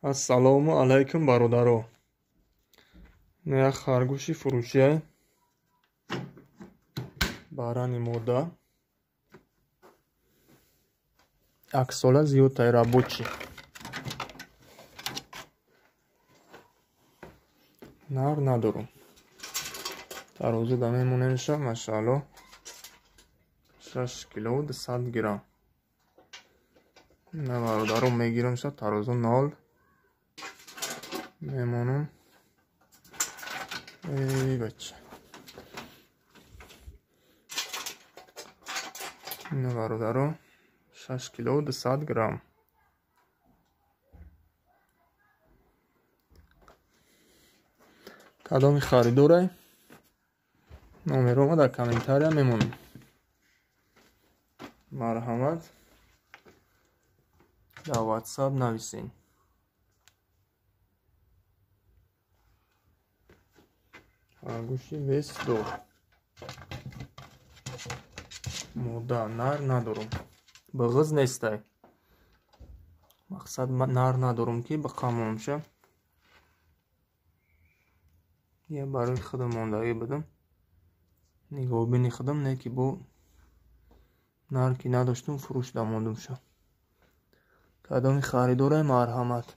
Ассалому алайкум, бародаро. Як харгӯши фурӯшия, барани мода. Яксола зиёдтай, рабочий. Нар надорум. Тарозу да мемонемша, машаалло. 6 кило 200 грамм. На бародаро мегирамша, тарозу 0 мемонам. Эй бача. На бародаро 6 кило 200 грамм. Кадоми харидорай? Номерома дар комментария мемонам. Марҳамат, дар WhatsApp нависен. Харгӯши весдор. Мода нар надорум. Бағыз нестай. Мақсад нар надорум ки биқамонамша. Я барои худам мондагӣ будам. Нигоҳбини худам не ки бо нар ки надоштум, фурӯш дамондумша. Кадоми харидорай, марҳамат.